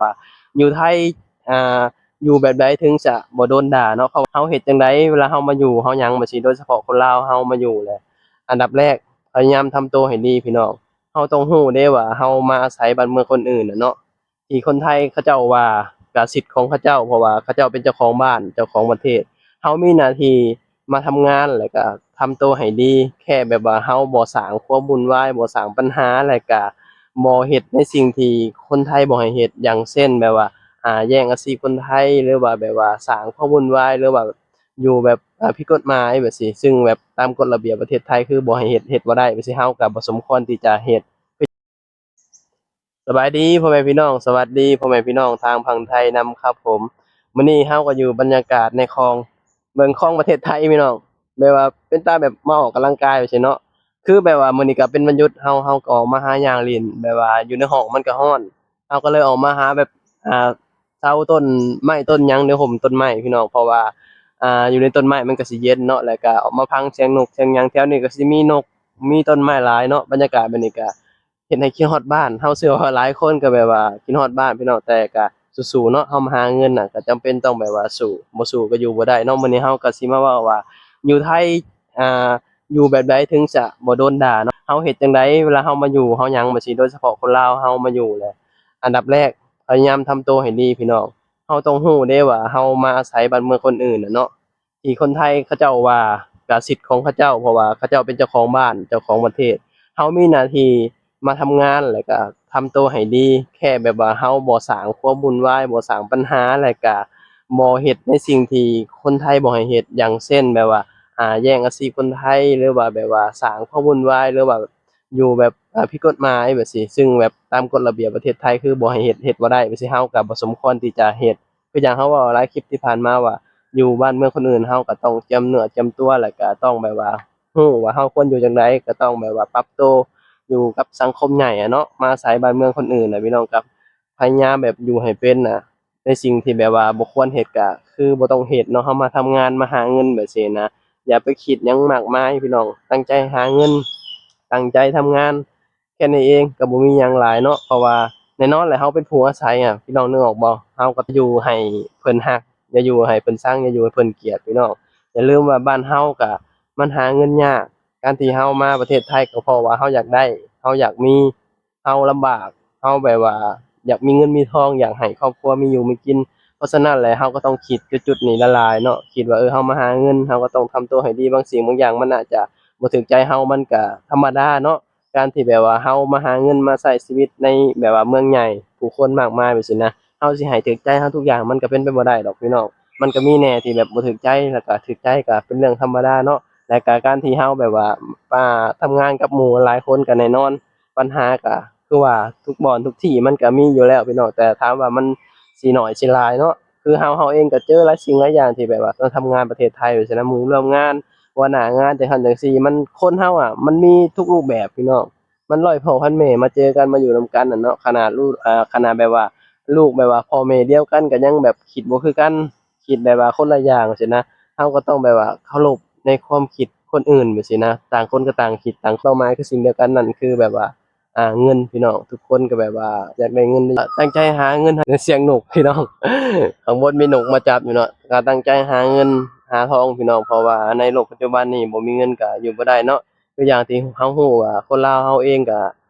ວ່າຢູ່ໄທ ອ່າ ຢູ່ແບບໃດເຖິງຈະບໍ່ໂດນດ່າເນາະ? ເພາະເຮົາເຮັດຈັ່ງໃດ ເວລາເຮົາມາຢູ່ ເຮົາຫຍັງແບບຊີ້ ໂດຍສະເພາະຄົນລາວ ເຮົາມາຢູ່ແຫຼະ ອັນດັບແລກພະຍາຍາມທຳໂຕໃຫ້ດີພີ່ນ້ອງ. ເຮົາຕ້ອງຮູ້ເດ້ວ່າເຮົາມາອາໄສບ້ານເມືອງຄົນອື່ນນະເນາະ ທີ່ຄົນໄທເຂົາເຈົ້າວ່າກະສິດຂອງເຂົາເຈົ້າ ເພາະວ່າເຂົາເຈົ້າເປັນເຈົ້າຂອງບ້ານ ເຈົ້າຂອງປະເທດ. ເຮົາມີໜ້າທີ່ມາທຳງານ ແລ້ວກະທຳໂຕໃຫ້ດີ ແຄ່ແບບວ່າເຮົາບໍ່ສ້າງຄວາມວຸ່ນວາຍ ບໍ່ສ້າງບັນຫາ ແລ້ວກະບໍ່ເຮັດໃນສິ່ງທີ່ຄົນໄທບໍ່ໃຫ້ເຮັດ ຢ່າງເຊັ່ນແບບວ່າ ອ່າ ແຍ່ງອາຊີບຄົນໄທ ຫຼືວ່າແບບວ່າສ້າງຄວາມວຸ່ນວາຍ ຫຼືວ່າຢູ່ແບບ ອ່າ ຜິດກົດໝາຍແບບຊີ້ ຊຶ່ງແບບຕາມກົດລະບຽບປະເທດໄທຄືບໍ່ໃຫ້ເຮັດ ເຮັດບໍ່ໄດ້ແບບຊີ້ ເຮົາກະບໍ່ສົມຄວນທີ່ຈະເຮັດ. ສະບາຍດີພໍ່ແມ່ພີ່ນ້ອງ ສະຫວັດດີພໍ່ແມ່ພີ່ນ້ອງທາງຝັ່ງໄທນຳຄັບຜົມ. ມື້ນີ້ເຮົາກໍຢູ່ບັນຍາກາດໃນຄອງ ເບິ່ງຄອງປະເທດໄທພີ່ນ້ອງ ແບບວ່າເປັນຕາແບບມາອອກກຳລັງກາຍວ່າຊັ້ນເນາະ. ຄືແບບວ່າມື້ນີ້ກໍເປັນວັນຢຸດ ເຮົາ ເຮົາກໍອອກມາຫາຍ່າງຫຼິ້ນ ແບບວ່າຢູ່ໃນຫ້ອງມັນກໍຮ້ອນ ເຮົາກໍເລີຍອອກມາຫາແບບ ອ່າ ເຊົາຕົ້ນໄມ້ຕົ້ນຫຍັງ ໃນຮົ່ມຕົ້ນໄມ້ພີ່ນ້ອງ ເພາະວ່າ ອ່າ ຢູ່ໃນຕົ້ນໄມ້ມັນກໍຊິເຢັນເນາະ ແລ້ວກໍອອກມາຟັງສຽງນົກສຽງຫຍັງ ແຖວນີ້ກໍຊິມີນົກ ມີຕົ້ນໄມ້ຫຼາຍເນາະ. ບັນຍາກາດແບບນີ້ກໍ ເຮັດໃຫ້ຄິດຮອດບ້ານ. ເຮົາເຊື່ອວ່າຫຼາຍຄົນກໍແບບວ່າຄິດຮອດບ້ານພີ່ນ້ອງ ແຕ່ກໍສູ້ໆເນາະ ເຮົາມາຫາເງິນນະ ກໍຈຳເປັນຕ້ອງແບບວ່າສູ້ ບໍ່ສູ້ກໍຢູ່ບໍ່ໄດ້ເນາະ. ມື້ນີ້ເຮົາກໍຊິມາເວົ້າວ່າຢູ່ໄທ ອ່າ ຢູ່ແບບໃດເຖິງຈະບໍ່ໂດນດ່າເນາະ? ເຮົາເຮັດຈັ່ງໃດເວລາເຮົາມາຢູ່ ເຮົາຫຍັງແບບຊີ້ ໂດຍສະເພາະຄົນລາວ ເຮົາມາຢູ່ແຫຼະ ອັນດັບແລກພະຍາຍາມທຳໂຕໃຫ້ດີພີ່ນ້ອງ. ເຮົາຕ້ອງຮູ້ເດ້ວ່າເຮົາມາອາໄສບ້ານເມືອງຄົນອື່ນນະເນາະ ທີ່ຄົນໄທເຂົາເຈົ້າວ່າກະສິດຂອງເຂົາເຈົ້າ ເພາະວ່າເຂົາເຈົ້າເປັນເຈົ້າຂອງບ້ານ ເຈົ້າຂອງປະເທດ. ເຮົາມີໜ້າທີ່ມາທຳງານ ແລ້ວກະທຳໂຕໃຫ້ດີ ແຄ່ແບບວ່າເຮົາບໍ່ສ້າງຄວາມວຸ່ນວາຍ ບໍ່ສ້າງບັນຫາ ແລ້ວກະບໍ່ເຮັດໃນສິ່ງທີ່ຄົນໄທບໍ່ໃຫ້ເຮັດ ຢ່າງເຊັ່ນແບບວ່າ ອ່າ ແຍ່ງອາຊີບຄົນໄທ ຫຼືວ່າແບບວ່າສ້າງຄວາມວຸ່ນວາຍ ຫຼືວ່າຢູ່ແບບ ອ່າ ຜິດກົດໝາຍແບບຊີ້ ຊຶ່ງແບບຕາມກົດລະບຽບປະເທດໄທຄືບໍ່ໃຫ້ເຮັດ ເຮັດບໍ່ໄດ້ແບບຊີ້ ເຮົາກໍບໍ່ສົມຄວນທີ່ຈະເຮັດ. ຄືຢ່າງເຮົາເວົ້າຫຼາຍຄລິບທີ່ຜ່ານມາວ່າ ຢູ່ບ້ານເມືອງຄົນອື່ນ ເຮົາກໍຕ້ອງຈຽມເນື້ອຈຽມຕົວ ແລ້ວກໍຕ້ອງແບບວ່າຮູ້ວ່າເຮົາຄວນຢູ່ຈັ່ງໃດ ກໍຕ້ອງແບບວ່າປັບໂຕຢູ່ກັບສັງຄົມໃຫຍ່ອະເນາະ. ມາອາໄສບ້ານເມືອງຄົນອື່ນນະ ພີ່ນ້ອງກໍພະຍາຍາມແບບຢູ່ໃຫ້ເປັນນະ ໃນສິ່ງທີ່ແບບວ່າບໍ່ຄວນເຮັດກໍຄືບໍ່ຕ້ອງເຮັດເນາະ. ເຮົາມາທຳງານ ມາຫາເງິນແບບຊີ້ນະ ຢ່າໄປຄິດຫຍັງມາກມາຍພີ່ນ້ອງ ຕັ້ງໃຈຫາເງິນ ຕັ້ງໃຈທຳງານ ແຄ່ນີ້ເອງ ກໍບໍ່ມີຫຍັງຫຼາຍເນາະ. ເພາະວ່າແນ່ນອນແຫຼະ ເຮົາເປັນຜູ້ອາໄສອະ ພີ່ນ້ອງນຶກອອກບໍ່? ເຮົາກໍຢູ່ໃຫ້ເພິ່ນຮັກ ຢ່າຢູ່ໃຫ້ເພິ່ນຊັງ ຢ່າຢູ່ໃຫ້ເພິ່ນກຽດພີ່ນ້ອງ. ຢ່າລືມວ່າບ້ານເຮົາກໍມັນຫາເງິນຍາກ ການທີ່ເຮົາມາປະເທດໄທກໍເພາະວ່າເຮົາຢາກໄດ້ ເຮົາຢາກມີ ເຮົາລຳບາກ ເຮົາແບບວ່າຢາກມີເງິນມີທອງ ຢາກໃຫ້ຄອບຄົວມີຢູ່ມີກິນ. ເພາະສະນັ້ນແຫຼະ ເຮົາກໍຕ້ອງຄິດຈຸດໆນີ້ຫຼາຍໆເນາະ ຄິດວ່າ ເອີ ເຮົາມາຫາເງິນ ເຮົາກໍຕ້ອງທຳຕົວໃຫ້ດີ ບາງສິ່ງບາງຢ່າງມັນອາດຈະບໍ່ຖືກໃຈເຮົາ ມັນກະທຳມະດາເນາະ. ການທີ່ແບບວ່າເຮົາມາຫາເງິນ ມາໃຊ້ຊີວິດໃນແບບວ່າເມືອງໃຫຍ່ ຜູ້ຄົນມາກມາຍແບບຊີ້ນະ ເຮົາຊິໃຫ້ຖືກໃຈເຮົາທຸກຢ່າງ ມັນກະເປັນໄປບໍ່ໄດ້ດອກພີ່ນ້ອງ. ມັນກະມີແດ່ທີ່ແບບບໍ່ຖືກໃຈ ແລ້ວກະຖືກໃຈກະເປັນເລື່ອງທຳມະດາເນາະ. ແລ້ວກະການທີ່ເຮົາແບບວ່າ ອ່າ ທຳງານກັບໝູ່ຫຼາຍຄົນກະແນ່ນອນ ບັນຫາກະຄືວ່າທຸກບ່ອນທຸກທີ່ມັນກະມີຢູ່ແລ້ວພີ່ນ້ອງ ແຕ່ຖາມວ່າມັນຊິໜ້ອຍຊິຫຼາຍເນາະ ຄືເຮົາ ເຮົາເອງກະເຈີຫຼາຍສິ່ງຫຼາຍຢ່າງທີ່ແບບວ່າຕອນທຳງານປະເທດໄທ ວ່າຊັ້ນນະ ໝູ່ຮ່ວມງານ ຫົວໜ້າງານ ຈັ່ງຊັ້ນຈັ່ງຊີ້ ມັນ ຄົນເຮົາອະ ມັນມີທຸກຮູບແບບພີ່ນ້ອງ ມັນຮ້ອຍພໍ່ພັນແມ່ມາເຈີກັນ ມາຢູ່ນຳກັນນະເນາະ. ຂະໜາດລູກ ອາ ຂະໜາດແບບວ່າລູກແບບວ່າພໍ່ແມ່ດຽວກັນກະຍັງແບບຄິດບໍ່ຄືກັນ ຄິດແບບວ່າຄົນລະຢ່າງຊີ້ນະ ເຮົາກໍຕ້ອງແບບວ່າເຄົາລົບໃນຄວາມຄິດຄົນອື່ນແບບຊີ້ນະ ຕ່າງຄົນກໍຕ່າງຄິດ ຕ່າງເປົ້າໝາຍຄືສິ່ງດຽວກັນ ນັ້ນຄືແບບວ່າ ອ່າ ເງິນພີ່ນ້ອງ. ທຸກຄົນກໍແບບວ່າຢາກໄດ້ເງິນ ຕັ້ງໃຈຫາເງິນ ສຽງນົກພີ່ນ້ອງ ຂ້າງບົນມີນົກມາຈັບຢູ່ເນາະ ກໍຕັ້ງໃຈຫາເງິນຫາທອງພີ່ນ້ອງ ເພາະວ່າໃນໂລກປັດຈຸບັນນີ້ບໍ່ມີເງິນກໍຢູ່ບໍ່ໄດ້ເນາະ. ຄືຢ່າງທີ່ເຮົາຮູ້ວ່າຄົນລາວເຮົາເອງກໍ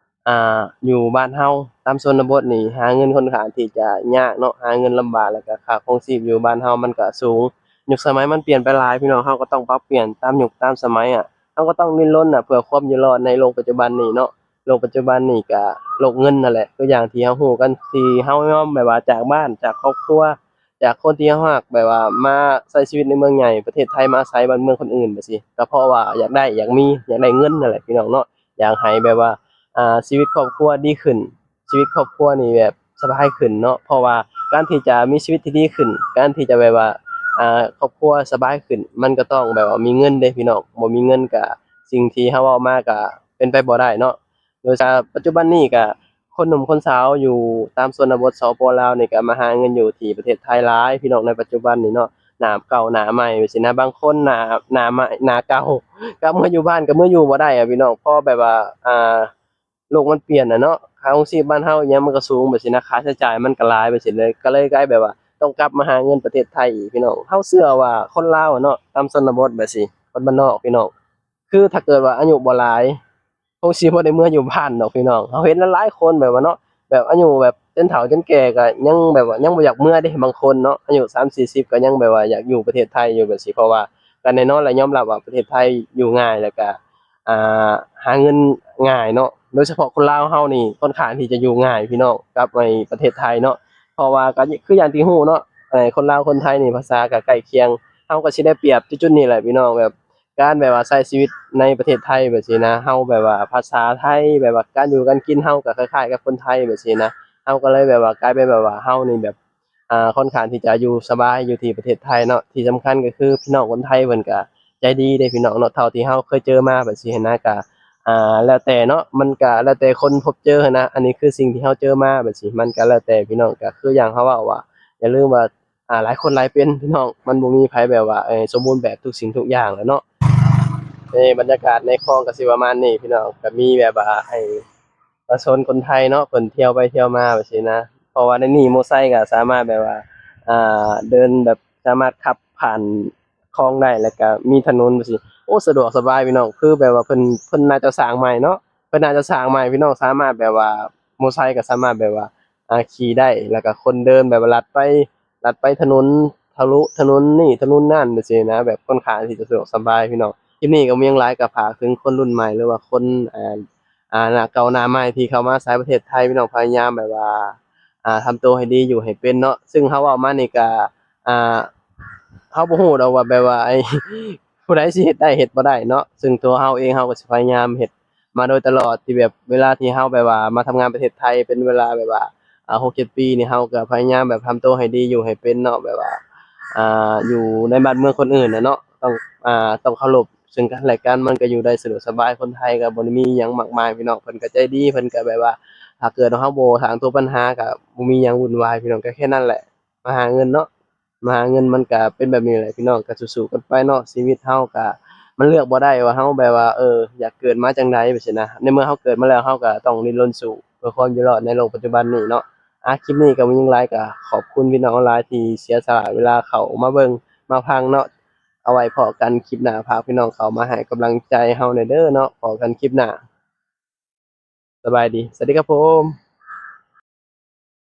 ອ່າ ຢູ່ບ້ານເຮົາຕາມຊົນນະບົດນີ້ ຫາເງິນຂ້ອນຂ້າງທີ່ຈະຍາກເນາະ ຫາເງິນລຳບາກ ແລ້ວກະຄ່າຄອງຊີບຢູ່ບ້ານເຮົາມັນກະສູງ. ຍຸກສະໄໝມັນປ່ຽນໄປຫຼາຍພີ່ນ້ອງ ເຮົາກໍຕ້ອງປັບປ່ຽນຕາມຍຸກຕາມສະໄໝອະ ເຮົາກໍຕ້ອງດີ້ນລົນນະ ເພື່ອຄວາມຢູ່ລອດໃນໂລກປັດຈຸບັນນີ້ເນາະ. ໂລກປັດຈຸບັນນີ້ກະໂລກເງິນນັ້ນແຫຼະ ຄືຢ່າງທີ່ເຮົາຮູ້ກັນ ທີ່ເຮົາຍອມແບບວ່າຈາກບ້ານ ຈາກຄອບຄົວ ຈາກຄົນທີ່ເຮົາຮັກ ແບບວ່າມາໃຊ້ຊີວິດໃນເມືອງໃຫຍ່ປະເທດໄທ ມາອາໄສບ້ານເມືອງຄົນອື່ນແບບຊີ້ ກໍເພາະວ່າຢາກໄດ້ ຢາກມີ ຢາກໄດ້ເງິນນັ້ນແຫຼະພີ່ນ້ອງເນາະ. ຢາກໃຫ້ແບບວ່າ ອ່າ ຊີວິດຄອບຄົວດີຂຶ້ນ ຊີວິດຄອບຄົວນີ້ແບບສະບາຍຂຶ້ນເນາະ ເພາະວ່າການທີ່ຈະມີຊີວິດທີ່ດີຂຶ້ນ ການທີ່ຈະແບບວ່າ ອ່າ ຄອບຄົວສະບາຍຂຶ້ນ ມັນກໍຕ້ອງແບບວ່າມີເງິນເດ້ພີ່ນ້ອງ. ບໍ່ມີເງິນກະ ສິ່ງທີ່ເຮົາເວົ້າມາກະເປັນໄປບໍ່ໄດ້ເນາະ. ໂດຍສະ ປັດຈຸບັນນີ້ກະ ຄົນໜຸ່ມຄົນສາວຢູ່ຕາມຊົນນະບົດ ສປ ລາວນີ້ກະມາຫາເງິນຢູ່ທີ່ປະເທດໄທຫຼາຍພີ່ນ້ອງ ໃນປັດຈຸບັນນີ້ເນາະ. ໜ້າເກົ່າໜ້າໃໝ່ວ່າຊີ້ນະ ບາງຄົນໜ້າ ໜ້າໃໝ່ ໜ້າເກົ່າ ກັບມາຢູ່ບ້ານກໍມາຢູ່ບໍ່ໄດ້ອະພີ່ນ້ອງ ເພາະແບບວ່າ ອ່າ ໂລກມັນປ່ຽນນະເນາະ. ຄ່າຄອງຊີບບ້ານເຮົາອີ່ຫຍັງມັນກໍສູງແບບຊີ້ນະ ຄ່າໃຊ້ຈ່າຍມັນກໍຫຼາຍແບບຊີ້ເລີຍ ກໍເລີຍກາຍແບບວ່າຕ້ອງກັບມາຫາເງິນປະເທດໄທອີກ ພີ່ນ້ອງ. ເຮົາເຊື່ອວ່າຄົນລາວເນາະ ຕາມຊົນນະບົດແບບຊີ້ ຄົນບ້ານນອກ ພີ່ນ້ອງ ຄືຖ້າເກີດວ່າອາຍຸບໍ່ຫຼາຍ ຄົງຊິບໍ່ໄດ້ເມືອຢູ່ບ້ານດອກພີ່ນ້ອງ. ເຮົາເຫັນຫຼາຍໆຄົນແບບວ່າເນາະ ແບບອາຍຸແບບຈົນເຖົ້າຈົນແກ່ກໍຍັງແບບວ່າຍັງບໍ່ຢາກເມືອເດ້ ບາງຄົນເນາະ ອາຍຸສາມສີ່ສິບກໍຍັງແບບວ່າຢາກຢູ່ປະເທດໄທຢູ່ແບບຊີ້ ເພາະວ່າກໍແນ່ນອນແຫຼະ ຍອມຮັບວ່າປະເທດໄທຢູ່ງ່າຍ ແລ້ວກໍ ອ່າ ຫາເງິນງ່າຍເນາະ. ໂດຍສະເພາະຄົນລາວເຮົານີ້ຄ່ອນຂ້າງທີ່ຈະຢູ່ງ່າຍພີ່ນ້ອງ ກັບໄອ້ປະເທດໄທເນາະ ເພາະວ່າກໍຄືຢ່າງທີ່ຮູ້ເນາະ ໄອ້ຄົນລາວຄົນໄທນີ້ພາສາກໍໃກ້ຄຽງ ເຮົາກໍຊິໄດ້ປຽບຈຸດໆນີ້ແຫຼະພີ່ນ້ອງ ແບບ ການແບບວ່າໃຊ້ຊີວິດໃນປະເທດໄທແບບຊີ້ນະ ເຮົາແບບວ່າພາສາໄທ ແບບວ່າການຢູ່ການກິນເຮົາກໍຄ້າຍໆກັບຄົນໄທແບບຊີ້ນະ ເຮົາກໍເລີຍແບບວ່າກາຍເປັນແບບວ່າເຮົານີ້ແບບ ອ່າ ຄ່ອນຂ້າງທີ່ຈະຢູ່ສະບາຍຢູ່ທີ່ປະເທດໄທເນາະ. ທີ່ສຳຄັນກໍຄືພີ່ນ້ອງຄົນໄທເພິ່ນກໍໃຈດີເດ້ພີ່ນ້ອງເນາະ ເທົ່າທີ່ເຮົາເຄີຍເຈີມາແບບຊີ້ຫັ້ນນະ ກໍ ອ່າ ແລ້ວແຕ່ເນາະ ມັນກໍແລ້ວແຕ່ຄົນພົບເຈີຫັ້ນນະ. ອັນນີ້ຄືສິ່ງທີ່ເຮົາເຈີມາແບບຊີ້ ມັນກໍແລ້ວແຕ່ພີ່ນ້ອງ ກໍຄືຢ່າງເຮົາເວົ້າວ່າ ຢ່າລືມວ່າ ອ່າ ຫຼາຍຄົນຫຼາຍເປັນພີ່ນ້ອງ ມັນບໍ່ມີໃຜແບບວ່າ ເອີ ສົມບູນແບບທຸກສິ່ງທຸກຢ່າງແຫຼະເນາະ. ເອີ ບັນຍາກາດໃນຄອງກໍຊິປະມານນີ້ພີ່ນ້ອງ ກໍມີແບບວ່າໃຫ້ປະຊາຊົນຄົນໄທເນາະ ເພິ່ນທ່ຽວໄປທ່ຽວມາແບບຊີ້ນະ ເພາະວ່າໃນນີ້ມໍໄຊກໍສາມາດແບບວ່າ ອ່າ ເດີນແບບສາມາດຂັບຜ່ານຄອງໄດ້ ແລ້ວກໍມີຖະໜົນແບບຊີ້ ໂອ້ ສະດວກສະບາຍພີ່ນ້ອງ ຄືແບບວ່າເພິ່ນ ເພິ່ນໜ້າຈະສ້າງໃໝ່ເນາະ ເພິ່ນໜ້າຈະສ້າງໃໝ່ພີ່ນ້ອງ ສາມາດແບບວ່າ ມໍໄຊກໍສາມາດແບບວ່າ ອ່າ ຂີ່ໄດ້ ແລ້ວກໍຄົນເດີນແບບວ່າລັດໄປ ລັດໄປຖະໜົນ ທະລຸຖະໜົນນີ້ຖະໜົນນັ້ນແບບຊີ້ນະ ແບບຄ່ອນຂ້າງທີ່ຈະສະດວກສະບາຍພີ່ນ້ອງ. ຄລິບນີ້ກໍບໍ່ມີຫຍັງຫຼາຍ ກໍຝາກເຖິງຄົນລຸ້ນໃໝ່ ຫຼືວ່າຄົນ ອ່າ ໜ້າເກົ່າໜ້າໃໝ່ທີ່ເຂົ້າມາອາໄສປະເທດໄທ ພີ່ນ້ອງພະຍາຍາມແບບວ່າ ອ່າ ທຳຕົວໃຫ້ດີ ຢູ່ໃຫ້ເປັນເນາະ. ຊຶ່ງເຮົາເວົ້າມານີ້ກໍ ອ່າ ເຮົາບໍ່ຮູ້ດອກວ່າແບບວ່າ ຜູ້ໃດຊິເຮັດໄດ້ເຮັດບໍ່ໄດ້ເນາະ ຊຶ່ງຕົວເຮົາເອງເຮົາກໍຊິພະຍາຍາມເຮັດ ມາໂດຍຕະຫຼອດ ທີ່ແບບເວລາທີ່ເຮົາແບບວ່າມາທຳງານປະເທດໄທເປັນເວລາແບບວ່າ ອ່າ ຫົກເຈັດປີນີ້ ເຮົາກໍພະຍາຍາມແບບທຳຕົວໃຫ້ດີ ຢູ່ໃຫ້ເປັນເນາະ ແບບວ່າ ອ່າ ຢູ່ໃນບ້ານເມືອງຄົນອື່ນນະເນາະ ຕ້ອງ ອ່າ ຕ້ອງເຄົາລົບເຊິ່ງກັນແລະກັນ ມັນກໍຢູ່ໄດ້ສະດວກສະບາຍ. ຄົນໄທກໍບໍ່ໄດ້ມີຫຍັງມາກມາຍພີ່ນ້ອງ ເພິ່ນກໍໃຈດີ ເພິ່ນກໍແບບວ່າ ຖ້າເກີດເຮົາບໍ່ສ້າງຕົວບັນຫາກໍບໍ່ມີຫຍັງວຸ່ນວາຍພີ່ນ້ອງ ກໍແຄ່ນັ້ນແຫຼະ ມາຫາເງິນເນາະ. ມາຫາເງິນມັນກະເປັນແບບນີ້ແຫຼະພີ່ນ້ອງ ກະສູ້ໆກັນໄປເນາະ ຊີວິດເຮົາກະມັນເລືອກບໍ່ໄດ້ວ່າເຮົາແບບວ່າ ເອີ ຢາກເກີດມາຈັ່ງໃດແບບຊີ້ນະ ໃນເມື່ອເຮົາເກີດມາແລ້ວ ເຮົາກະຕ້ອງດີ້ນລົນສູ້ເພື່ອຄວາມຢູ່ລອດໃນໂລກປັດຈຸບັນນີ້ເນາະ. ອາ ຄລິບນີ້ກະບໍ່ມີຫຍັງຫຼາຍ ກະຂອບຄຸນພີ່ນ້ອງຫຼາຍທີ່ເສຍສະຫຼະເວລາເຂົ້າມາເບິ່ງມາຟັງເນາະ. ເອົາໄວ້ພໍ້ກັນຄລິບໜ້າ ຝາກພີ່ນ້ອງເຂົ້າມາໃຫ້ກຳລັງໃຈເຮົາແດ່ເດີເນາະ. ພໍ້ກັນຄລິບໜ້າ ສະບາຍດີ ສະຫວັດດີຄັບຜົມ.